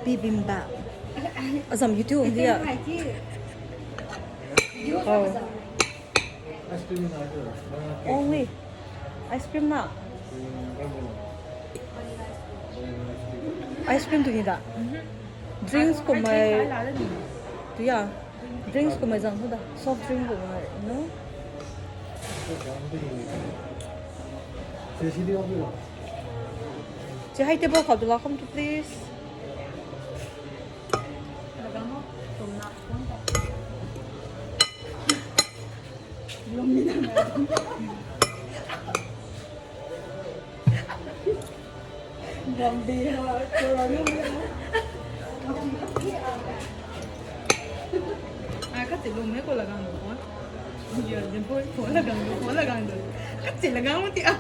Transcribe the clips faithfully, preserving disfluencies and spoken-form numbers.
Bibimbap. Azam YouTube dia. Oh. Ice cream na. Only ice cream na. Ice cream tu ni da. Drinks kummei. Tu ya. Drinks kummei zang tu da. Soft drink kummei, no? Che, hei table khou tu la kham tu, please. Ai, ka ti lum mei ko lagang do ko. Ye, din poi ko lagang do, ko lagang do. Ka ti lagang mo ti a.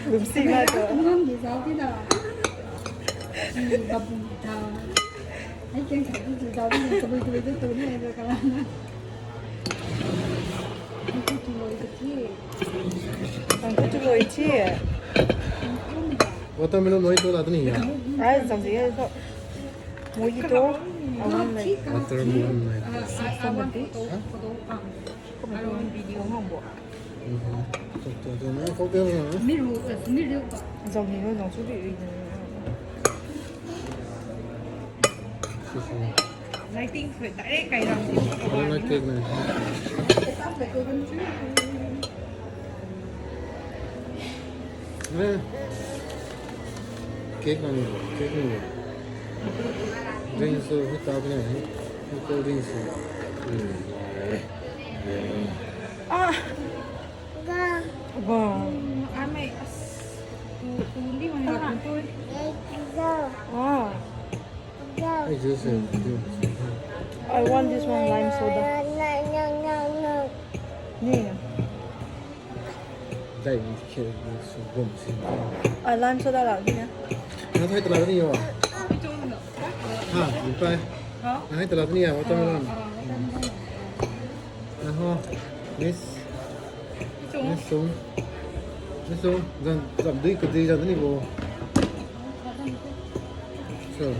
Lum si ngai ko. Ngam di zau ti da. Babu ta. Ai, keng sa ti zau ti, tabui tabui tu tu ni ai ka la. Ai, ka tu loi ka ti. Ang ko tu loi ti. Watermelon mojito la tu ni ya. Ai, zang zi ko. Mojito. Awan mei. Watermelon mojito. System mei. Huh? Ko mei video ngam bo. Mhm. Tok tok tok na, tok tok na. Miru, eh, miru ba. Zang ni no, zang su ri ri na. Lighting khui direct kai ram. Banana cake na. Eh. Cake na ni, cake ni. Drinks tu hei ta ni, hei cold drinks tu. Hmm. Ah. Wow. Amei, as, tu, tu ni mana tu. Wow. Hey, juice, eh, juice. I want this one, lime soda. Ni. Dai ni khe ni su bum si. Ai, lime soda la ni na. Na thai tala ni yo. Ha, ni pai. Ha? Na thai tala ni ya, watermelon. Na ho. Miss. Miss sung. Miss sung. Zan, zan dui kudi zan ni bo. So.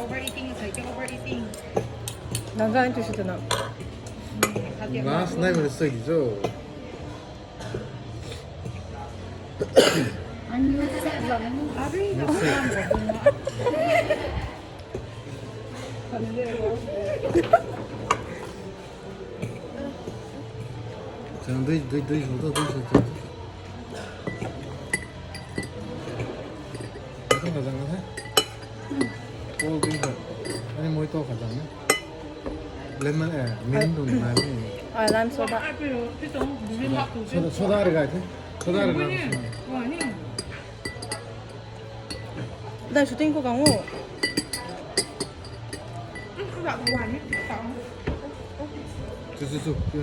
Overeating, it's like overeating. Nang zan tu si tu na. Last night was so. Chang dui, dui, dui, dui, dui, dui. Cold drink, ani mojito khat zang na. Lemon, eh, mint tu nai ni. Ah, lime soda. Soda, soda, soda ri gai the. Soda ri gai the. Dai shooting khou kang o. Su, su, su, su.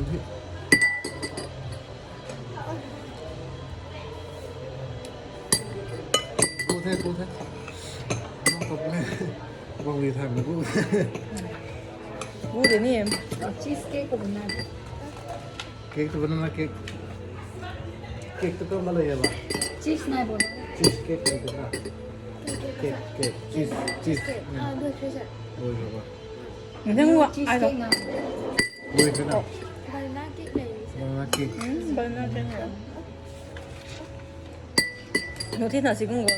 Gu the, gu the. Nang khou bang, bang ri the, gu. Gu de ni. Cheese cake khou bana. Cake tu banana cake. Cake tu kam la ya ba? Cheese nai bo na. Cheese cake nai bo na. Cake, cake, cheese, cheese. Ah, good, good, good. Oi, ba. Nang wa, cheese cake na. Oi, ba na. Banana cake nai. Banana cake. Hmm, banana cake nai. Noti na si kung go.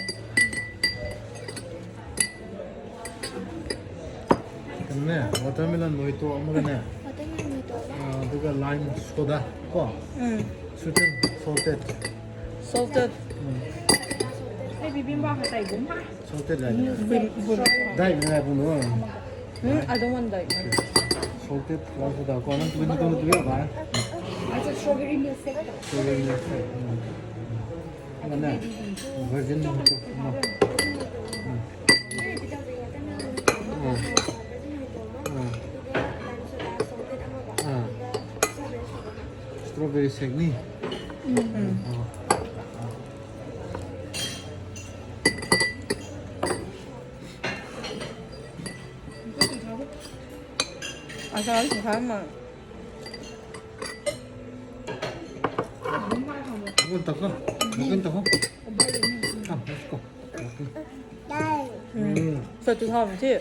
Kan ne, watermelon mojito ama kan ne. Watermelon mojito na. Ah, aduga lime soda ko. Mm. Sweetened, salted. Salted. Mm. Hey, bibimbap hei tai bum ha. Salted la. Bum, bum. Dai na bum no. Hmm, I don't want that one. Salted lime soda ko. Nang tu ni tu ni tu ya ba? Acha strawberry milkshake. Strawberry milkshake. Hmm. Ngan na, virgin tu, no. Hmm. Ah. Ah. Strawberry shake ni. Hmm. Ah. Asa, asa ma. Makan tak ko. Makan tak ko. Ah, let's go. Okay. Sa tu tham thi.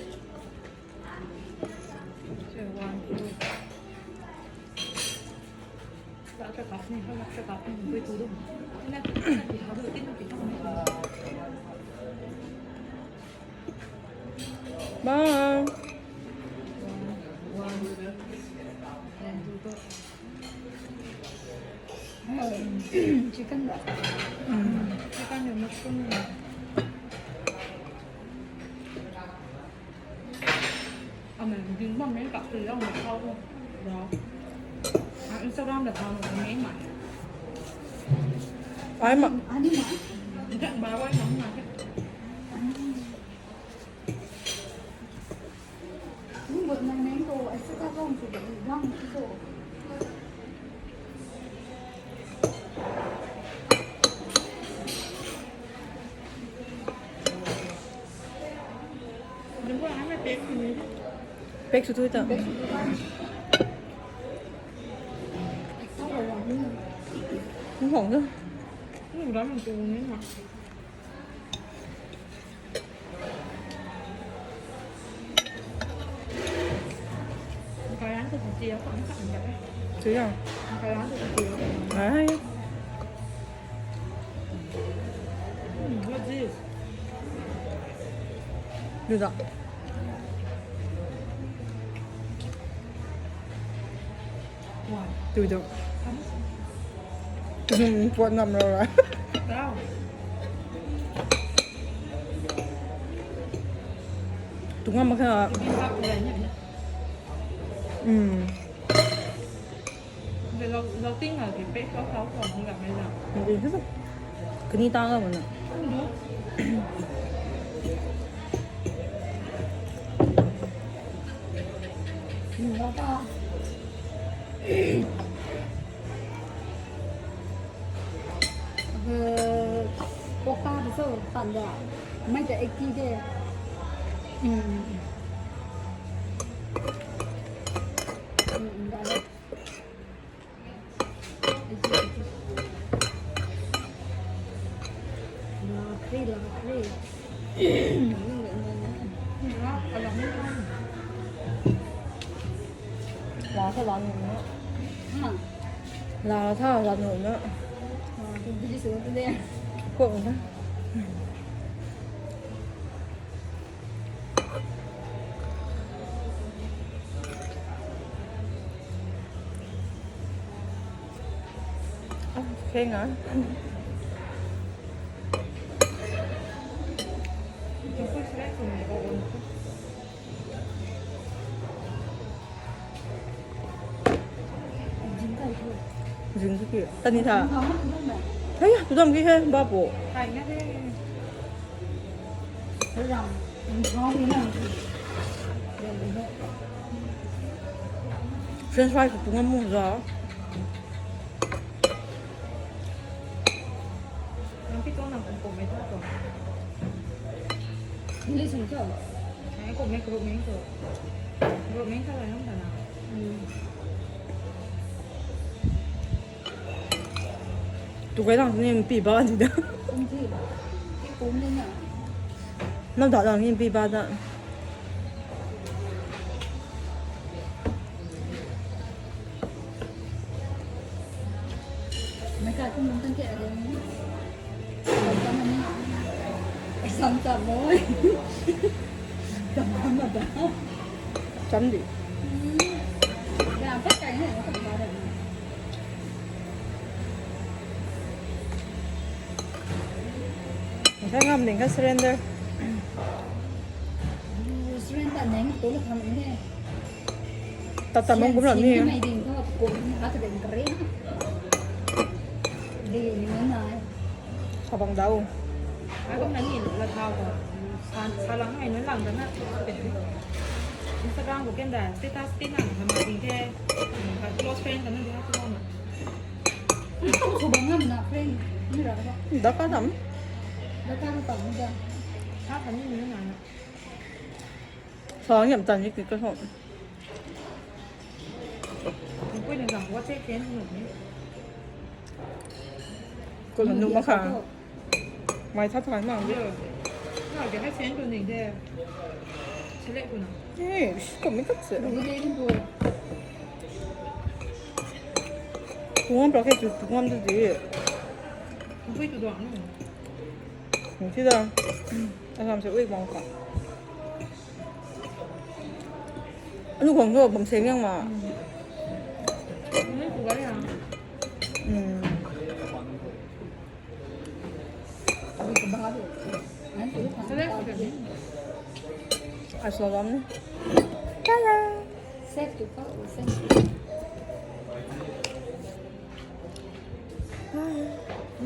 Bye. Chicken da. Chicken da, mushroom da. Ame ding bam mei kap tu lou na thau lou. Instagram da thau lou mei mai. Ai ma. Ani ma. Dak ba wai nang ma. Nung bot nang neng ko, ai sa ka bam tu da bam tu. Pek sw thui ta. Hung hong tu. Tui a. Ai. What's this? Duda. Tui tu. Puat ngam ra ra. Tui ngam mak kha. Kani tang a mana. Pokta tu so tan da. Mei ta eighty de. Lakri, lakri. La tha la nu na. Ha? La tha la nu na. Ah, tu bili sw tu de. Kung na. Kheng a. Zing tu ki. Tani tha. Hey, tu dam ki hai, bapu. French fry ko punga mu za. Nang pi tuang nang kum kum mei tuang tuang. English nang tuang. Nang kum mei group mei tuang. Group mei tuang nang tuang na. Hmm. Tu kai lang ni pi ba di da. Kum ti. Ti kum ni na. Nang da lang ni pi ba da. Mei ka kum nang tang ke a de ni. Sam tam mo. Tam ma da. Cham di. Hmm. Ram pat kai na, tam ma da. Masai ngam ding kha surrender. Surrender neng tu la tham ni. Tat tat mong kum ram ni. Sin mei ding tu kum ha ta ding kare. Di ni na. Kha bang dau. Ai kum na ni la thau ko. Sa, sa lang ai na lang da na. Instagram ko ken da status tin na tham ding ke. Ka close friend ka na di ha tu na. Kum sw bam ngam na friend. Ni ra ba. Da ka tam. Da ka tam da. Sa ka ni ni na na. Sa ngiam tan ni ki ka hon. Kum pui ni gang wa che ken nu ni. Ko nu ma kha. Mai tha tha mang di. Yo. Kage hai sen tu ning de. Select tu na. Hey, shh, kami tak se. Gu de din tu. Tungam pra ke tu tungam tu di. Gu tu do na. Ni ti da. Asam se ui bang ka. Anu khang tu bam seng yang ma. Ni tu ga ya. Hmm. Gu tu bang a tu. Nan tu ta. Select tu ni. Asal bam ni. Ta-da. Set tu ka, set.